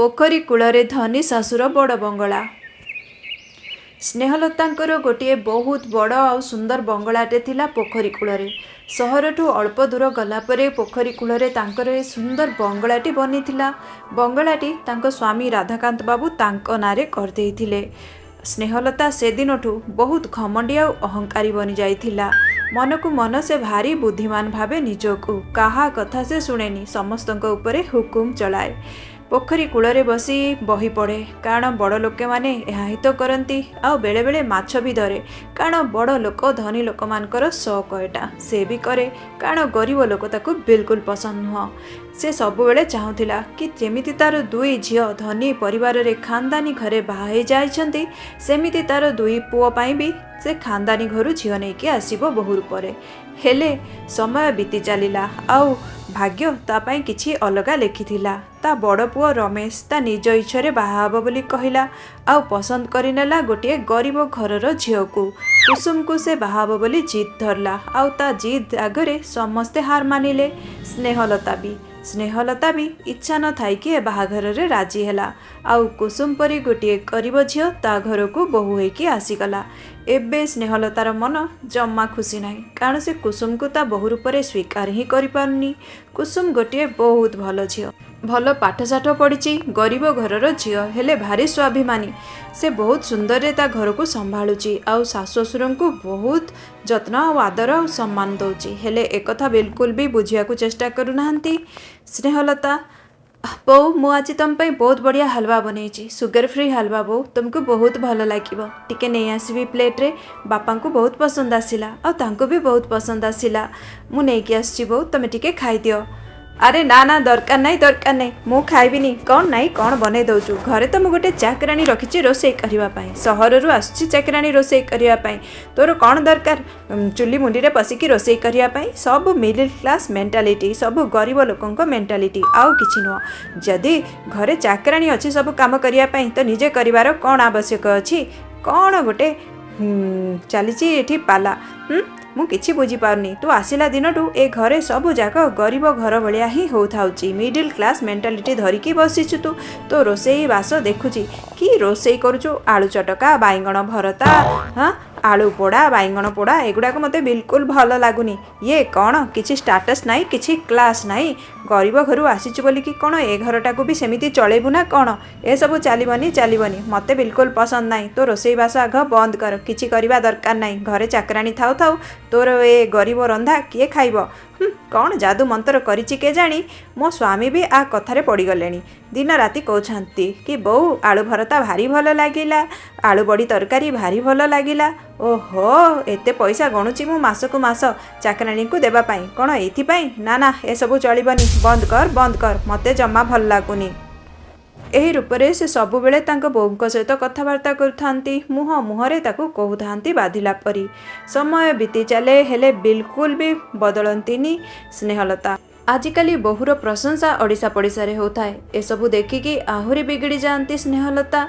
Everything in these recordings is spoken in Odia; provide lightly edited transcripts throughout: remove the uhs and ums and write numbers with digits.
ପୋଖରୀ କୂଳରେ ଧନୀ ଶାଶୁର ବଡ଼ ବଙ୍ଗଳା। ସ୍ନେହଲତାଙ୍କର ଗୋଟିଏ ବହୁତ ବଡ଼ ଆଉ ସୁନ୍ଦର ବଙ୍ଗଳାଟେ ଥିଲା ପୋଖରୀ କୂଳରେ। ସହରଠୁ ଅଳ୍ପ ଦୂର ଗଲା ପରେ ପୋଖରୀ କୂଳରେ ତାଙ୍କର ଏ ସୁନ୍ଦର ବଙ୍ଗଳାଟି ବନିଥିଲା। ବଙ୍ଗଳାଟି ତାଙ୍କ ସ୍ୱାମୀ ରାଧାକାନ୍ତ ବାବୁ ତାଙ୍କ ନାଁରେ କରିଦେଇଥିଲେ। ସ୍ନେହଲତା ସେଦିନଠୁ ବହୁତ ଘମଣ୍ଡି ଆଉ ଅହଙ୍କାରୀ ବନିଯାଇଥିଲା। ମନକୁ ମନ ସେ ଭାରି ବୁଦ୍ଧିମାନ ଭାବେ ନିଜକୁ। କାହା କଥା ସେ ଶୁଣେନି, ସମସ୍ତଙ୍କ ଉପରେ ହୁକୁମ ଚଳାଏ। ପୋଖରୀ କୂଳରେ ବସି ବହି ପଢ଼େ, କାରଣ ବଡ଼ ଲୋକମାନେ ଏହା ହିଁ ତ କରନ୍ତି। ଆଉ ବେଳେବେଳେ ମାଛ ବି ଧରେ, କାରଣ ବଡ଼ ଲୋକ ଧନୀ ଲୋକମାନଙ୍କର ସଉକ ଏଟା। ସେ ବି କରେ, କାରଣ ଗରିବ ଲୋକ ତାକୁ ବିଲକୁଲ ପସନ୍ଦ ନୁହଁ। ସେ ସବୁବେଳେ ଚାହୁଁଥିଲା କି ଯେମିତି ତାର ଦୁଇ ଝିଅ ଧନୀ ପରିବାରରେ ଖାନଦାନୀ ଘରେ ବାହା ହେଇଯାଇଛନ୍ତି, ସେମିତି ତାର ଦୁଇ ପୁଅ ପାଇଁ ବି ସେ ଖାନଦାନୀ ଘରୁ ଝିଅ ନେଇକି ଆସିବ ବୋହୂ ରୂପରେ। ହେଲେ ସମୟ ବିତି ଚାଲିଲା ଆଉ ଭାଗ୍ୟ ତା ପାଇଁ କିଛି ଅଲଗା ଲେଖିଥିଲା। ତା ବଡ଼ ପୁଅ ରମେଶ ତା ନିଜ ଇଚ୍ଛାରେ ବାହା ହେବ ବୋଲି କହିଲା ଆଉ ପସନ୍ଦ କରିନେଲା ଗୋଟିଏ ଗରିବ ଘରର ଝିଅକୁ। କୁସୁମକୁ ସେ ବାହା ହେବ ବୋଲି ଜିଦ୍ ଧରିଲା ଆଉ ତା ଜିଦ୍ ଆଗରେ ସମସ୍ତେ ହାର ମାନିଲେ। ସ୍ନେହଲତା ବି ଇଚ୍ଛା ନ ଥାଇକି ଏ ବାହାଘରରେ ରାଜି ହେଲା ଆଉ କୁସୁମ ପରି ଗୋଟିଏ ଗରିବ ଝିଅ ତା ଘରକୁ ବୋହୂ ହେଇକି ଆସିଗଲା। ଏବେ ସ୍ନେହଲତାର ମନ ଜମା ଖୁସି ନାହିଁ, କାରଣ ସେ କୁସୁମକୁ ତା ବୋହୂ ରୂପରେ ସ୍ୱୀକାର ହିଁ କରିପାରୁନି। କୁସୁମ ଗୋଟିଏ ବହୁତ ଭଲ ଝିଅ, ଭଲ ପାଠଶାଠ ପଢ଼ିଛି, ଗରିବ ଘରର ଝିଅ ହେଲେ ଭାରି ସ୍ୱାଭିମାନୀ। ସେ ବହୁତ ସୁନ୍ଦରରେ ତା ଘରକୁ ସମ୍ଭାଳୁଛି ଆଉ ଶାଶୁ ଶ୍ୱଶୁରଙ୍କୁ ବହୁତ ଯତ୍ନ ଆଉ ଆଦର ଆଉ ସମ୍ମାନ ଦେଉଛି। ହେଲେ ଏକଥା ବିଲକୁଲ ବି ବୁଝିବାକୁ ଚେଷ୍ଟା କରୁନାହାନ୍ତି ସ୍ନେହଲତା। ବୋଉ, ମୁଁ ଆଜି ତୁମ ପାଇଁ ବହୁତ ବଢ଼ିଆ ହାଲୱା ବନେଇଛି, ସୁଗର ଫ୍ରି ହାଲୱା। ବୋଉ, ତୁମକୁ ବହୁତ ଭଲ ଲାଗିବ। ଟିକେ ନେଇ ଆସିବି ପ୍ଲେଟ୍ରେ। ବାପାଙ୍କୁ ବହୁତ ପସନ୍ଦ ଆସିଲା ଆଉ ତାଙ୍କୁ ବି ବହୁତ ପସନ୍ଦ ଆସିଲା। ମୁଁ ନେଇକି ଆସୁଛି ବୋଉ, ତୁମେ ଟିକେ ଖାଇଦିଅ। ଆରେ ନା ନା, ଦରକାର ନାହିଁ, ଦରକାର ନାହିଁ, ମୁଁ ଖାଇବିନି। କ'ଣ ନାହିଁ, କ'ଣ ବନେଇ ଦେଉଛୁ? ଘରେ ତ ମୁଁ ଗୋଟେ ଚାକରାଣୀ ରଖିଛି ରୋଷେଇ କରିବା ପାଇଁ। ସହରରୁ ଆସୁଛି ଚାକରାଣୀ ରୋଷେଇ କରିବା ପାଇଁ। ତୋର କ'ଣ ଦରକାର ଚୁଲି ମୁଣ୍ଡିରେ ପଶିକି ରୋଷେଇ କରିବା ପାଇଁ? ସବୁ ମିଡ଼ିଲ୍ କ୍ଲାସ୍ ମେଣ୍ଟାଲିଟି, ସବୁ ଗରିବ ଲୋକଙ୍କ ମେଣ୍ଟାଲିଟି, ଆଉ କିଛି ନୁହଁ। ଯଦି ଘରେ ଚାକରାଣୀ ଅଛି ସବୁ କାମ କରିବା ପାଇଁ, ତ ନିଜେ କରିବାର କ'ଣ ଆବଶ୍ୟକ ଅଛି? କ'ଣ ଗୋଟେ ଚାଲିଛି ଏଠି ପାଲା? ମୁଁ କିଛି ବୁଝିପାରୁନି। ତୁ ଆସିଲା ଦିନଠୁ ଏ ଘରେ ସବୁ ଯାକ ଗରିବ ଘର ଭଳିଆ ହିଁ ହେଉଥାଉଛି। ମିଡ଼ିଲ୍ କ୍ଲାସ୍ ମେଣ୍ଟାଲିଟି ଧରିକି ବସିଛୁ ତୁ। ତୋ ରୋଷେଇ ବାସ ଦେଖୁଛି, କି ରୋଷେଇ କରୁଛୁ? ଆଳୁ ଚଟକା, ବାଇଗଣ ଭରତା, ହଁ, ଆଳୁ ପୋଡ଼ା, ବାଇଗଣ ପୋଡ଼ା, ଏଗୁଡ଼ାକ ମୋତେ ବିଲକୁଲ ଭଲ ଲାଗୁନି। ଇଏ କ'ଣ? କିଛି ଷ୍ଟାଟସ୍ ନାହିଁ, କିଛି କ୍ଲାସ୍ ନାହିଁ। ଗରିବ ଘରୁ ଆସିଛୁ ବୋଲିକି କ'ଣ ଏ ଘରଟାକୁ ବି ସେମିତି ଚଳେଇବୁ ନା କ'ଣ? ଏସବୁ ଚାଲିବନି, ଚାଲିବନି, ମୋତେ ବିଲକୁଲ ପସନ୍ଦ ନାହିଁ। ତୋ ରୋଷେଇବାସ ଆଗ ବନ୍ଦ କର, କିଛି କରିବା ଦରକାର ନାହିଁ। ଘରେ ଚାକରାଣୀ ଥାଉ ଥାଉ ତୋର ଏ ଗରିବ ରନ୍ଧା କିଏ ଖାଇବ? କ'ଣ ଯାଦୁ ମନ୍ତ୍ର କରିଛି କେଜାଣି, ମୋ ସ୍ୱାମୀ ବି ଆ କଥାରେ ପଡ଼ିଗଲେଣି। ଦିନ ରାତି କହୁଛନ୍ତି କି ବୋଉ, ଆଳୁ ଭରତା ଭାରି ଭଲ ଲାଗିଲା, ଆଳୁ ବଡ଼ି ତରକାରୀ ଭାରି ଭଲ ଲାଗିଲା। ଓହୋ, ଏତେ ପଇସା ଗଣୁଛି ମୁଁ ମାସକୁ ମାସ ଚାକରାଣୀଙ୍କୁ ଦେବା ପାଇଁ, କ'ଣ ଏଇଥିପାଇଁ? ନା ନା, ଏସବୁ ଚଳିବନି, ବନ୍ଦ କର, ବନ୍ଦ କର, ମୋତେ ଜମା ଭଲ ଲାଗୁନି। ଏହି ରୂପରେ ସେ ସବୁବେଳେ ତାଙ୍କ ବୋଉଙ୍କ ସହିତ କଥାବାର୍ତ୍ତା କରୁଥାନ୍ତି, ମୁହଁ ମୁହଁରେ ତାକୁ କହୁଥାନ୍ତି ବାଧିଲା ପରି। ସମୟ ବିତି ଚାଲେ, ହେଲେ ବିଲକୁଲ ବି ବଦଳନ୍ତିନି ସ୍ନେହଲତା। ଆଜିକାଲି ବୋହୂର ପ୍ରଶଂସା ଓଡ଼ିଶା ପଡ଼ିଶାରେ ହେଉଥାଏ। ଏସବୁ ଦେଖିକି ଆହୁରି ବିଗିଡ଼ି ଯାଆନ୍ତି ସ୍ନେହଲତା।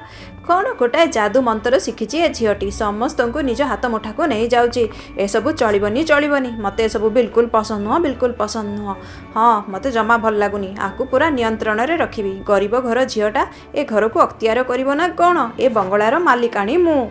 କ'ଣ ଗୋଟାଏ ଯାଦୁ ମନ୍ତ୍ର ଶିଖିଛି ଏ ଝିଅଟି, ସମସ୍ତଙ୍କୁ ନିଜ ହାତ ମୁଠାକୁ ନେଇଯାଉଛି। ଏସବୁ ଚଳିବନି, ଚଳିବନି, ମୋତେ ଏସବୁ ବିଲକୁଲ ପସନ୍ଦ ନୁହଁ, ବିଲକୁଲ ପସନ୍ଦ ନୁହଁ। ହଁ, ମୋତେ ଜମା ଭଲ ଲାଗୁନି। ଆକୁ ପୁରା ନିୟନ୍ତ୍ରଣରେ ରଖିବି। ଗରିବ ଘର ଝିଅଟା ଏ ଘରକୁ ଅକ୍ତିଆର କରିବ ନା କ'ଣ? ଏ ବଙ୍ଗଳାର ମାଲିକାଣୀ ମୁଁ।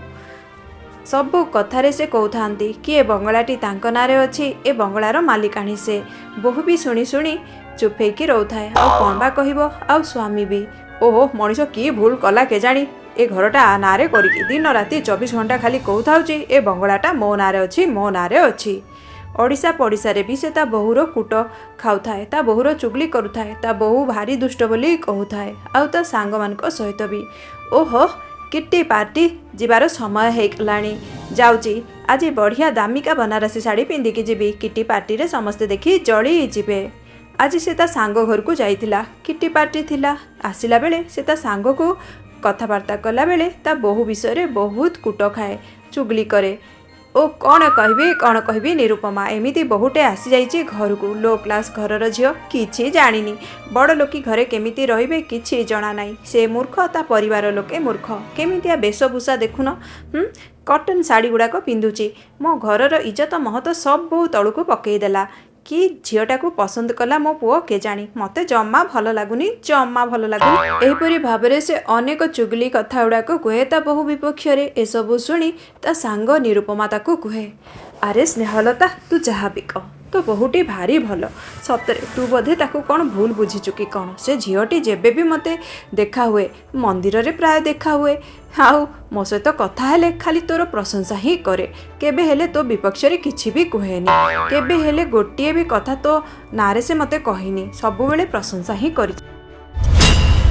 ସବୁ କଥାରେ ସେ କହୁଥାନ୍ତି କି ଏ ବଙ୍ଗଳାଟି ତାଙ୍କ ନାଁରେ ଅଛି, ଏ ବଙ୍ଗଳାର ମାଲିକାଣୀ ସେ। ବୋହୂ ବି ଶୁଣି ଶୁଣି ଚୁପ୍ ହେଇକି ରହୁଥାଏ, ଆଉ କ'ଣ ବା କହିବ? ଆଉ ସ୍ୱାମୀ ବି, ଓହୋ, ମଣିଷ କି ଭୁଲ କଲା କେଜାଣି ଏ ଘରଟା ଆ ନାଁରେ କରିକି। ଦିନ ରାତି 24 ଘଣ୍ଟା ଖାଲି କହୁଥାଉଛି ଏ ବଙ୍ଗଳାଟା ମୋ ନାଁରେ ଅଛି, ମୋ ନାଁରେ ଅଛି। ଓଡ଼ିଶା ପଡ଼ିଶାରେ ବି ସେ ତା ବୋହୂର କୂଟ ଖାଉଥାଏ, ତା ବୋହୂର ଚୁଗଲି କରୁଥାଏ, ତା ବୋହୂ ଭାରି ଦୁଷ୍ଟ ବୋଲି କହୁଥାଏ, ଆଉ ତା ସାଙ୍ଗମାନଙ୍କ ସହିତ ବି। ଓହୋ, କିଟି ପାର୍ଟି ଯିବାର ସମୟ ହେଇଗଲାଣି, ଯାଉଛି। ଆଜି ବଢ଼ିଆ ଦାମିକା ବନାରସୀ ଶାଢ଼ୀ ପିନ୍ଧିକି ଯିବି କିଟି ପାର୍ଟିରେ, ସମସ୍ତେ ଦେଖି ଜଳି ଯିବେ। ଆଜି ସେ ତା ସାଙ୍ଗ ଘରକୁ ଯାଇଥିଲା, କିଟି ପାର୍ଟି ଥିଲା। ଆସିଲା ବେଳେ ସେ ତା ସାଙ୍ଗକୁ କଥାବାର୍ତ୍ତା କଲାବେଳେ ତା ବୋହୂ ବିଷୟରେ ବହୁତ କୂଟ ଖାଏ, ଚୁଗଲି କରେ। ଓ କ'ଣ କହିବି, କ'ଣ କହିବି ନିରୁପମା, ଏମିତି ବୋହୂଟେ ଆସିଯାଇଛି ଘରକୁ। ଲୋ କ୍ଲାସ୍ ଘରର ଝିଅ, କିଛି ଜାଣିନି, ବଡ଼ ଲୋକି ଘରେ କେମିତି ରହିବେ କିଛି ଜଣା ନାହିଁ। ସେ ମୂର୍ଖ, ତା ପରିବାର ଲୋକେ ମୂର୍ଖ। କେମିତିଆ ବେଶଭୂଷା ଦେଖୁନ, କଟନ୍ ଶାଢ଼ୀ ଗୁଡ଼ାକ ପିନ୍ଧୁଛି। ମୋ ଘରର ଇଜ୍ଜତ ମହତ ସବୁ ତଳକୁ ପକେଇଦେଲା। କି ଝିଅଟାକୁ ପସନ୍ଦ କଲା ମୋ ପୁଅ କେଜାଣି, ମୋତେ ଜମା ଭଲ ଲାଗୁନି, ଜମା ଭଲ ଲାଗୁନି। ଏହିପରି ଭାବରେ ସେ ଅନେକ ଚୁଗଲି କଥା ଗୁଡ଼ାକ କୁହେ ତା ବୋହୂ ବିପକ୍ଷରେ। ଏସବୁ ଶୁଣି ତା ସାଙ୍ଗ ନିରୁପମା ତାକୁ କୁହେ, ଆରେ ସ୍ନେହଲତା, ତୁ ଯାହା ବି କହ, ତୋ ବୋହୂଟି ଭାରି ଭଲ। ସତରେ ତୁ ବୋଧେ ତାକୁ କ'ଣ ଭୁଲ ବୁଝିଛୁ କି କ'ଣ? ସେ ଝିଅଟି ଯେବେ ବି ମୋତେ ଦେଖା ହୁଏ, ମନ୍ଦିରରେ ପ୍ରାୟ ଦେଖା ହୁଏ, ଆଉ ମୋ ସହିତ କଥା ହେଲେ ଖାଲି ତୋର ପ୍ରଶଂସା ହିଁ କରେ। କେବେ ହେଲେ ତୋ ବିପକ୍ଷରେ କିଛି ବି କୁହେନି। କେବେ ହେଲେ ଗୋଟିଏ ବି କଥା ତୋ ନାଁରେ ସେ ମୋତେ କହିନି। ସବୁବେଳେ ପ୍ରଶଂସା ହିଁ କରିଛି।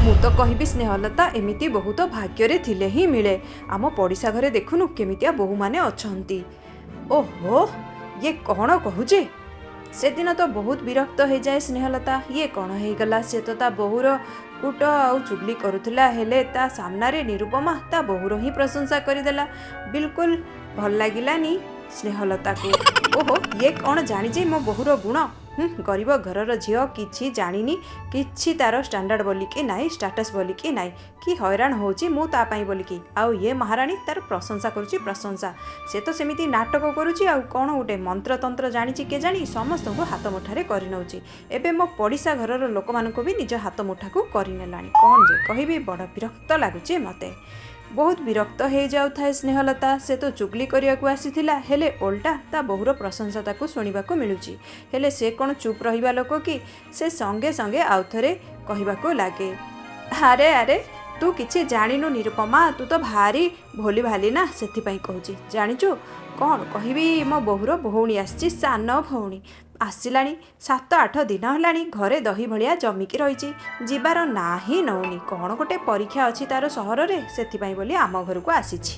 ମୁଁ ତ କହିବି ସ୍ନେହଲତା, ଏମିତି ବହୁତ ଭାଗ୍ୟରେ ଥିଲେ ହିଁ ମିଳେ। ଆମ ପଡ଼ିଶା ଘରେ ଦେଖୁନୁ କେମିତିଆ ବୋହୂମାନେ ଅଛନ୍ତି। ଓହୋ, ଇଏ କ'ଣ କହୁଛି? ସେଦିନ ତ ବହୁତ ବିରକ୍ତ ହେଇଯାଏ ସ୍ନେହଲତା। ଇଏ କ'ଣ ହେଇଗଲା? ସେ ତ ତା ବୋହୂର କୂଟ ଆଉ ଚୁଗଲି କରୁଥିଲା, ହେଲେ ତା ସାମ୍ନାରେ ନିରୁପମା ତା ବୋହୂର ହିଁ ପ୍ରଶଂସା କରିଦେଲା। ବିଲକୁଲ ଭଲ ଲାଗିଲାନି ସ୍ନେହଲତାକୁ। ଓହୋ, ଇଏ କ'ଣ ଜାଣିଛି ମୋ ବୋହୂର ଗୁଣ? ଗରିବ ଘରର ଝିଅ, କିଛି ଜାଣିନି, କିଛି ତାର ଷ୍ଟାଣ୍ଡାର୍ଡ଼ ବୋଲିକି ନାହିଁ, ଷ୍ଟାଟସ୍ ବୋଲିକି ନାହିଁ। କି ହଇରାଣ ହେଉଛି ମୁଁ ତା ପାଇଁ ବୋଲିକି, ଆଉ ଇଏ ମହାରାଣୀ ତାର ପ୍ରଶଂସା କରୁଛି। ପ୍ରଶଂସା ସେ ତ ସେମିତି ନାଟକ କରୁଛି, ଆଉ କ'ଣ ଗୋଟେ ମନ୍ତ୍ରତନ୍ତ୍ର ଜାଣିଛି କେଜାଣି, ସମସ୍ତଙ୍କୁ ହାତ ମୁଠାରେ କରିନେଉଛି। ଏବେ ମୋ ପଡ଼ିଶା ଘରର ଲୋକମାନଙ୍କୁ ବି ନିଜ ହାତ ମୁଠାକୁ କରିନେଲାଣି। କ'ଣ ଯେ କହିବି, ବଡ଼ ବିରକ୍ତ ଲାଗୁଛି ମୋତେ। ବହୁତ ବିରକ୍ତ ହେଇଯାଉଥାଏ ସ୍ନେହଲତା। ସେ ତ ଚୁଗଲି କରିବାକୁ ଆସିଥିଲା, ହେଲେ ଓଲଟା ତା ବୋହୂର ପ୍ରଶଂସା ତାକୁ ଶୁଣିବାକୁ ମିଳୁଛି। ହେଲେ ସେ କ'ଣ ଚୁପ୍ ରହିବା ଲୋକ କି? ସେ ସଙ୍ଗେ ସଙ୍ଗେ ଆଉଥରେ କହିବାକୁ ଲାଗେ, ଆରେ ଆରେ, ତୁ କିଛି ଜାଣିନୁ ନିରୁପମା, ତୁ ତ ଭାରି ଭୋଲି ଭାଲି ନା, ସେଥିପାଇଁ କହୁଛି। ଜାଣିଛୁ କ'ଣ କହିବି, ମୋ ବୋହୂର ଭଉଣୀ ଆସିଛି, ସାନ ଭଉଣୀ ଆସିଲାଣି 7-8 ଦିନ ହେଲାଣି, ଘରେ ଦହି ଭଳିଆ ଜମିକି ରହିଛି, ଯିବାର ନାଁ ହିଁ ନେଉନି। କ'ଣ ଗୋଟେ ପରୀକ୍ଷା ଅଛି ତାର ସହରରେ, ସେଥିପାଇଁ ବୋଲି ଆମ ଘରକୁ ଆସିଛି।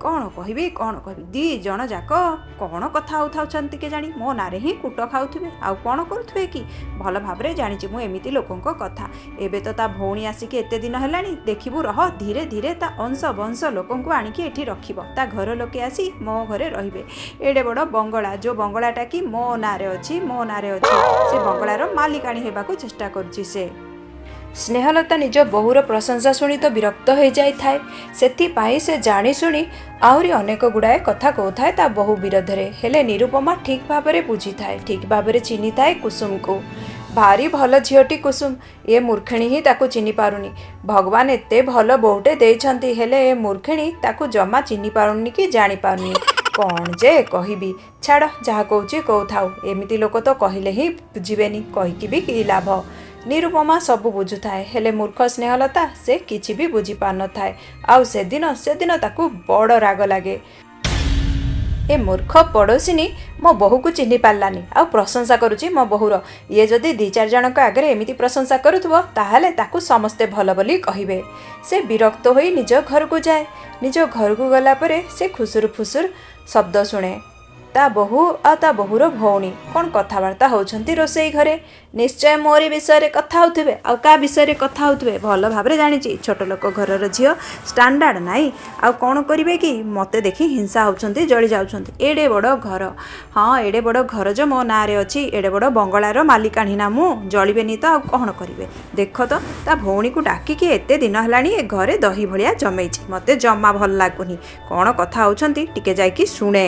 କ'ଣ କହିବି, କ'ଣ କହିବି, 2 ଜଣ ଯାକ କ'ଣ କଥା ହେଉଥାଉଛନ୍ତି କେଜାଣି, ମୋ ନାଁରେ ହିଁ କୁଟ ଖାଉଥିବେ, ଆଉ କ'ଣ କରୁଥିବେ କି? ଭଲ ଭାବରେ ଜାଣିଛି ମୁଁ ଏମିତି ଲୋକଙ୍କ କଥା। ଏବେ ତ ତା ଭଉଣୀ ଆସିକି ଏତେ ଦିନ ହେଲାଣି, ଦେଖିବୁ ରହ, ଧୀରେ ଧୀରେ ତା ଅଂଶ ବଂଶ ଲୋକଙ୍କୁ ଆଣିକି ଏଠି ରଖିବ। ତା ଘର ଲୋକେ ଆସି ମୋ ଘରେ ରହିବେ। ଏଡ଼େ ବଡ଼ ବଙ୍ଗଳା, ଯେଉଁ ବଙ୍ଗଳାଟା କି ମୋ ନାଁରେ ଅଛି, ମୋ ନାଁରେ ଅଛି, ସେ ବଙ୍ଗଳାର ମାଲିକାଣୀ ହେବାକୁ ଚେଷ୍ଟା କରୁଛି ସେ। ସ୍ନେହଲତା ନିଜ ବୋହୂର ପ୍ରଶଂସା ଶୁଣି ତ ବିରକ୍ତ ହୋଇଯାଇଥାଏ। ସେଥିପାଇଁ ସେ ଜାଣିଶୁଣି ଆହୁରି ଅନେକ ଗୁଡ଼ାଏ କଥା କହୁଥାଏ ତା ବୋହୂ ବିରୋଧରେ। ହେଲେ ନିରୁପମା ଠିକ୍ ଭାବରେ ବୁଝିଥାଏ, ଠିକ୍ ଭାବରେ ଚିହ୍ନିଥାଏ କୁସୁମକୁ। ଭାରି ଭଲ ଝିଅଟି କୁସୁମ, ଏ ମୂର୍ଖିଣୀ ହିଁ ତାକୁ ଚିହ୍ନି ପାରୁନି। ଭଗବାନ ଏତେ ଭଲ ବୋହୂଟେ ଦେଇଛନ୍ତି, ହେଲେ ଏ ମୂର୍ଖିଣୀ ତାକୁ ଜମା ଚିହ୍ନି ପାରୁନି କି ଜାଣିପାରୁନି। କ'ଣ ଯେ କହିବି, ଛାଡ଼, ଯାହା କହୁଛି କହୁଥାଉ। ଏମିତି ଲୋକ ତ କହିଲେ ହିଁ ବୁଝିବେନି, କହିକି ବି କି ଲାଭ? ନିରୁପମା ସବୁ ବୁଝୁଥାଏ, ହେଲେ ମୂର୍ଖ ସ୍ନେହଲତା ସେ କିଛି ବି ବୁଝିପାରୁନଥାଏ। ଆଉ ସେଦିନ ତାକୁ ବଡ଼ ରାଗ ଲାଗେ। ଏ ମୂର୍ଖ ପଡ଼ୋଶିନୀ ମୋ ବୋହୂକୁ ଚିହ୍ନି ପାରିଲାନି, ଆଉ ପ୍ରଶଂସା କରୁଛି ମୋ ବୋହୂର। ଇଏ ଯଦି 2-4 ଜଣଙ୍କ ଆଗରେ ଏମିତି ପ୍ରଶଂସା କରୁଥିବ, ତାହେଲେ ତାକୁ ସମସ୍ତେ ଭଲ ବୋଲି କହିବେ। ସେ ବିରକ୍ତ ହୋଇ ନିଜ ଘରକୁ ଯାଏ। ନିଜ ଘରକୁ ଗଲା ପରେ ସେ ଖୁସୁର ଫୁସୁର ଶବ୍ଦ ଶୁଣେ। ତା ବୋହୂ ଆଉ ତା ବୋହୂର ଭଉଣୀ କ'ଣ କଥାବାର୍ତ୍ତା ହେଉଛନ୍ତି ରୋଷେଇ ଘରେ। ନିଶ୍ଚୟ ମୋରି ବିଷୟରେ କଥା ହେଉଥିବେ, ଆଉ କାହା ବିଷୟରେ କଥା ହେଉଥିବେ? ଭଲ ଭାବରେ ଜାଣିଛି, ଛୋଟ ଲୋକ ଘରର ଝିଅ, ଷ୍ଟାଣ୍ଡାର୍ଡ଼ ନାହିଁ, ଆଉ କ'ଣ କରିବେ କି? ମୋତେ ଦେଖି ହିଂସା ହେଉଛନ୍ତି, ଜଳି ଯାଉଛନ୍ତି। ଏଡ଼େ ବଡ଼ ଘର, ହଁ ଏଡ଼େ ବଡ଼ ଘର ଯେ ମୋ ନାଁରେ ଅଛି, ଏଡ଼େ ବଡ଼ ବଙ୍ଗଳାର ମାଲିକାଣୀ ନା ମୁଁ, ଜଳିବେନି ତ ଆଉ କ'ଣ କରିବେ? ଦେଖ ତ, ତା ଭଉଣୀକୁ ଡାକିକି ଏତେ ଦିନ ହେଲାଣି ଏ ଘରେ ଦହି ଭଳିଆ ଜମେଇଛି, ମୋତେ ଜମା ଭଲ ଲାଗୁନି। କ'ଣ କଥା ହେଉଛନ୍ତି ଟିକେ ଯାଇକି ଶୁଣେ।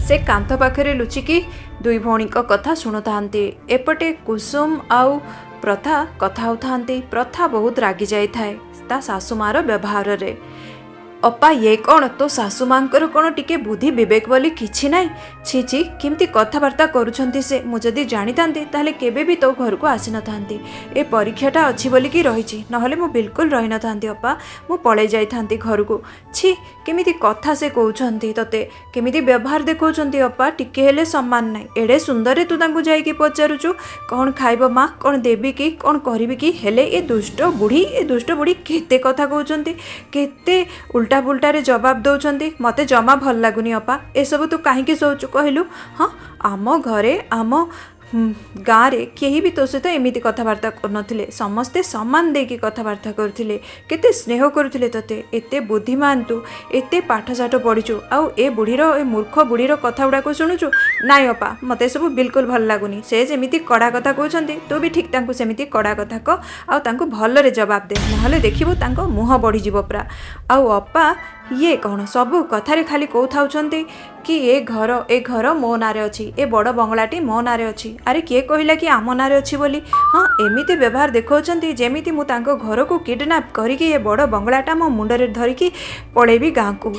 ସେ କାନ୍ଥ ପାଖରେ ଲୁଚିକି ଦୁଇ ଭଉଣୀଙ୍କ କଥା ଶୁଣୁଥାନ୍ତି। ଏପଟେ କୁସୁମ ଆଉ ପ୍ରଥା କଥା ହେଉଥାନ୍ତି। ପ୍ରଥା ବହୁତ ରାଗି ଯାଇଥାଏ ତା ଶାଶୁମାର ବ୍ୟବହାରରେ। ଅପା, ଇଏ କ'ଣ? ତୋ ଶାଶୁମାଙ୍କର କ'ଣ ଟିକେ ବୁଦ୍ଧି ବିବେକ ବୋଲି କିଛି ନାହିଁ? ଛି ଛି, କେମିତି କଥାବାର୍ତ୍ତା କରୁଛନ୍ତି ସେ। ମୁଁ ଯଦି ଜାଣିଥାନ୍ତି ତାହେଲେ କେବେ ବି ତୋ ଘରକୁ ଆସିନଥାନ୍ତି। ଏ ପରୀକ୍ଷାଟା ଅଛି ବୋଲିକି ରହିଛି, ନହେଲେ ମୁଁ ବିଲକୁଲ ରହିନଥାନ୍ତି ଅପା, ମୁଁ ପଳେଇ ଯାଇଥାନ୍ତି ଘରକୁ। ଛି, କେମିତି କଥା ସେ କହୁଛନ୍ତି ତୋତେ, କେମିତି ବ୍ୟବହାର ଦେଖାଉଛନ୍ତି ଅପା, ଟିକେ ହେଲେ ସମ୍ମାନ ନାହିଁ। ଏଡ଼େ ସୁନ୍ଦରରେ ତୁ ତାଙ୍କୁ ଯାଇକି ପଚାରୁଛୁ କ'ଣ ଖାଇବ ମା, କ'ଣ ଦେବି କି, କ'ଣ କରିବି କି? ହେଲେ ଏ ଦୁଷ୍ଟ ବୁଢ଼ୀ, ଏ ଦୁଷ୍ଟ ବୁଢ଼ୀ କେତେ କଥା କହୁଛନ୍ତି, କେତେ ଉଲ୍ଟା ପୁଲ୍ଟାରେ ଜବାବ ଦେଉଛନ୍ତି। ମୋତେ ଜମା ଭଲ ଲାଗୁନି ଅପା, ଏସବୁ ତୁ କାହିଁକି ଶୋଉଛୁ କହିଲୁ? ହଁ, ଆମ ଘରେ, ଆମ ଗାଁରେ କେହି ବି ତୋ ସହିତ ଏମିତି କଥାବାର୍ତ୍ତା କରୁନଥିଲେ। ସମସ୍ତେ ସମ୍ମାନ ଦେଇକି କଥାବାର୍ତ୍ତା କରୁଥିଲେ, କେତେ ସ୍ନେହ କରୁଥିଲେ ତୋତେ। ଏତେ ବୁଦ୍ଧିମାନ ତୁ, ଏତେ ପାଠଶାଠ ପଢ଼ିଛୁ, ଆଉ ଏ ବୁଢ଼ୀର, ଏ ମୂର୍ଖ ବୁଢ଼ୀର କଥା ଗୁଡ଼ାକ ଶୁଣୁଛୁ? ନାଇଁ ଅପା, ମୋତେ ଏସବୁ ବିଲକୁଲ ଭଲ ଲାଗୁନି। ସେ ଯେମିତି କଡ଼ା କଥା କହୁଛନ୍ତି, ତୁ ବି ଠିକ୍ ତାଙ୍କୁ ସେମିତି କଡ଼ା କଥା କହ, ଆଉ ତାଙ୍କୁ ଭଲରେ ଜବାବ ଦେ, ନହେଲେ ଦେଖିବୁ ତାଙ୍କ ମୁହଁ ବଢ଼ିଯିବ ପୁରା। ଆଉ ଅପା, ଇଏ କ'ଣ ସବୁ କଥାରେ ଖାଲି କହୁଥାଉଛନ୍ତି କି ଏ ଘର, ଏ ଘର ମୋ ନାଁରେ ଅଛି, ଏ ବଡ଼ ବଙ୍ଗଳାଟି ମୋ ନାଁରେ ଅଛି। ଆରେ କିଏ କହିଲା କି ଆମ ନାଁରେ ଅଛି ବୋଲି? ହଁ, ଏମିତି ବ୍ୟବହାର ଦେଖାଉଛନ୍ତି ଯେମିତି ମୁଁ ତାଙ୍କ ଘରକୁ କିଡ଼ନାପ୍ କରିକି ଏ ବଡ଼ ବଙ୍ଗଳାଟା ମୋ ମୁଣ୍ଡରେ ଧରିକି ପଳେଇବି ଗାଁକୁ।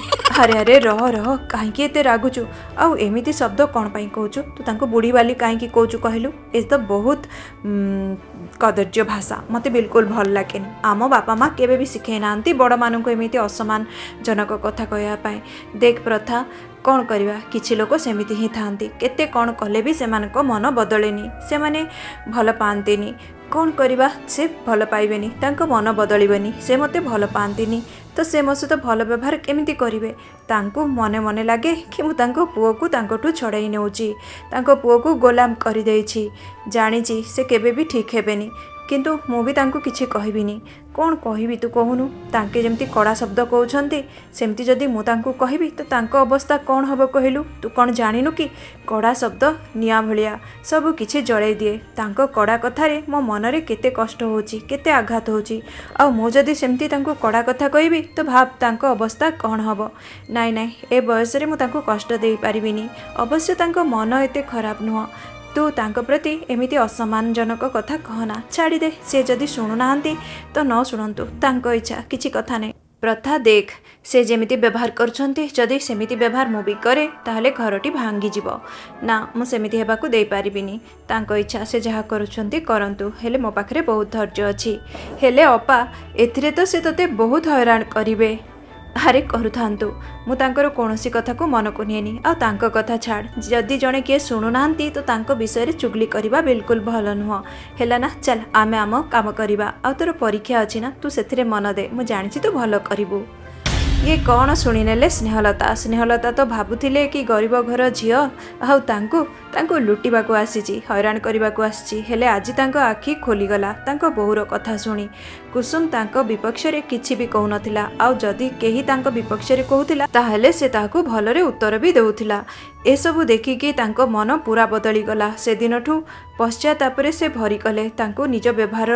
ଆରେ ଆରେ, ରହ ରହ, କାହିଁକି ଏତେ ରାଗୁଛୁ? ଆଉ ଏମିତି ଶବ୍ଦ କ'ଣ ପାଇଁ କହୁଛୁ? ତୁ ତାଙ୍କୁ ବୁଢ଼ୀ ବାଲି କାହିଁକି କହୁଛୁ କହିଲୁ? ଏ ତ ବହୁତ କଦର୍ଯ୍ୟ ଭାଷା, ମୋତେ ବିଲକୁଲ ଭଲ ଲାଗେନି। ଆମ ବାପା ମା କେବେ ବି ଶିଖେଇ ନାହାନ୍ତି ବଡ଼ମାନଙ୍କୁ ଏମିତି ଅସମ୍ମାନଜନକ କଥା କହିବା ପାଇଁ। ଦେଖ ପ୍ରଥା, କ'ଣ କରିବା, କିଛି ଲୋକ ସେମିତି ହିଁ ଥାଆନ୍ତି। କେତେ କ'ଣ କଲେ ବି ସେମାନଙ୍କ ମନ ବଦଳେନି, ସେମାନେ ଭଲ ପାଆନ୍ତିନି। କ'ଣ କରିବା, ସେ ଭଲ ପାଇବେନି, ତାଙ୍କ ମନ ବଦଳିବନି। ସେ ମୋତେ ଭଲ ପାଆନ୍ତିନି ତ ସେ ମୋ ସହିତ ଭଲ ବ୍ୟବହାର କେମିତି କରିବେ? ତାଙ୍କୁ ମନେ ମନେ ଲାଗେ କି ମୁଁ ତାଙ୍କ ପୁଅକୁ ତାଙ୍କଠୁ ଛଡ଼େଇ ନେଉଛି, ତାଙ୍କ ପୁଅକୁ ଗୋଲାମ କରିଦେଇଛି। ଜାଣିଛି ସେ କେବେ ବି ଠିକ୍ ହେବେନି, କିନ୍ତୁ ମୁଁ ବି ତାଙ୍କୁ କିଛି କହିବିନି। କ'ଣ କହିବି ତୁ କହୁନୁ? ତାଙ୍କେ ଯେମିତି କଡ଼ା ଶବ୍ଦ କହୁଛନ୍ତି, ସେମିତି ଯଦି ମୁଁ ତାଙ୍କୁ କହିବି ତ ତାଙ୍କ ଅବସ୍ଥା କ'ଣ ହେବ କହିଲୁ? ତୁ କ'ଣ ଜାଣିନୁ କି କଡ଼ା ଶବ୍ଦ ନିଆଁ ଭଳିଆ ସବୁ କିଛି ଜଳେଇ ଦିଏ? ତାଙ୍କ କଡ଼ା କଥାରେ ମୋ ମନରେ କେତେ କଷ୍ଟ ହେଉଛି, କେତେ ଆଘାତ ହେଉଛି, ଆଉ ମୁଁ ଯଦି ସେମିତି ତାଙ୍କୁ କଡ଼ା କଥା କହିବି ତ ଭାବ ତାଙ୍କ ଅବସ୍ଥା କ'ଣ ହେବ। ନାଇଁ ନାଇଁ, ଏ ବୟସରେ ମୁଁ ତାଙ୍କୁ କଷ୍ଟ ଦେଇପାରିବିନି। ଅବଶ୍ୟ ତାଙ୍କ ମନ ଏତେ ଖରାପ ନୁହଁ। ତୁ ତାଙ୍କ ପ୍ରତି ଏମିତି ଅସମ୍ମାନଜନକ କଥା କହନା, ଛାଡ଼ିଦେ। ସେ ଯଦି ଶୁଣୁନାହାନ୍ତି ତ ନ ଶୁଣନ୍ତୁ, ତାଙ୍କ ଇଚ୍ଛା, କିଛି କଥା ନାହିଁ। ପ୍ରଥା ଦେଖ, ସେ ଯେମିତି ବ୍ୟବହାର କରୁଛନ୍ତି, ଯଦି ସେମିତି ବ୍ୟବହାର ମୁଁ ବି କରେ ତାହେଲେ ଘରଟି ଭାଙ୍ଗିଯିବ। ନା, ମୁଁ ସେମିତି ହେବାକୁ ଦେଇପାରିବିନି। ତାଙ୍କ ଇଚ୍ଛା, ସେ ଯାହା କରୁଛନ୍ତି କରନ୍ତୁ, ହେଲେ ମୋ ପାଖରେ ବହୁତ ଧୈର୍ଯ୍ୟ ଅଛି। ହେଲେ ଅପା, ଏଥିରେ ତ ସେ ତୋତେ ବହୁତ ହଇରାଣ କରିବେ। ଆରେ କରୁଥାନ୍ତୁ, ମୁଁ ତାଙ୍କର କୌଣସି କଥାକୁ ମନକୁ ନିଏନି। ଆଉ ତାଙ୍କ କଥା ଛାଡ଼, ଯଦି ଜଣେ କିଏ ଶୁଣୁନାହାନ୍ତି ତ ତାଙ୍କ ବିଷୟରେ ଚୁଗଲି କରିବା ବିଲକୁଲ ଭଲ ନୁହଁ, ହେଲା ନା? ଚାଲ ଆମେ ଆମ କାମ କରିବା। ଆଉ ତୋର ପରୀକ୍ଷା ଅଛି ନା, ତୁ ସେଥିରେ ମନ ଦେ, ମୁଁ ଜାଣିଛି ତୁ ଭଲ କରିବୁ। ଇଏ କ'ଣ ଶୁଣିନେଲେ ସ୍ନେହଲତା? ସ୍ନେହଲତା ତ ଭାବୁଥିଲେ କି ଗରିବ ଘର ଝିଅ ଆଉ ତାଙ୍କୁ ତାଙ୍କୁ ଲୁଟିବାକୁ ଆସିଛି, ହଇରାଣ କରିବାକୁ ଆସିଛି। ହେଲେ ଆଜି ତାଙ୍କ ଆଖି ଖୋଲିଗଲା ତାଙ୍କ ବୋହୂର କଥା ଶୁଣି। କୁସୁମ ତାଙ୍କ ବିପକ୍ଷରେ କିଛି ବି କହୁନଥିଲା, ଆଉ ଯଦି କେହି ତାଙ୍କ ବିପକ୍ଷରେ କହୁଥିଲା ତାହେଲେ ସେ ତାହାକୁ ଭଲରେ ଉତ୍ତର ବି ଦେଉଥିଲା। ଏସବୁ ଦେଖିକି ତାଙ୍କ ମନ ପୁରା ବଦଳିଗଲା। ସେଦିନଠୁ ପଶ୍ଚାତାପରେ ସେ ଭରି କଲେ। ତାଙ୍କୁ ନିଜ ବ୍ୟବହାର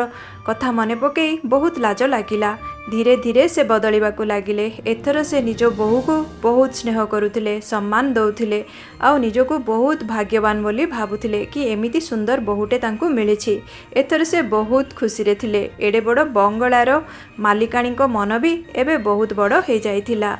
କଥା ମନେ ପକାଇ ବହୁତ ଲାଜ ଲାଗିଲା। ଧୀରେ ଧୀରେ ସେ ବଦଳିବାକୁ ଲାଗିଲେ। ଏଥର ସେ ନିଜ ବୋହୂକୁ ବହୁତ ସ୍ନେହ କରୁଥିଲେ, ସମ୍ମାନ ଦେଉଥିଲେ, ଆଉ ନିଜକୁ ବହୁତ ଭାଗ୍ୟବାନ ବୋଲି ଭାବୁଥିଲେ କି ଏମିତି ସୁନ୍ଦର ବୋହୂଟେ ତାଙ୍କୁ ମିଳିଛି। ଏଥର ସେ ବହୁତ ଖୁସିରେ ଥିଲେ। ଏଡ଼େ ବଡ଼ ବଙ୍ଗଳାର ମାଲିକାଣୀଙ୍କ ମନ ବି ଏବେ ବହୁତ ବଡ଼ ହେଇଯାଇଥିଲା।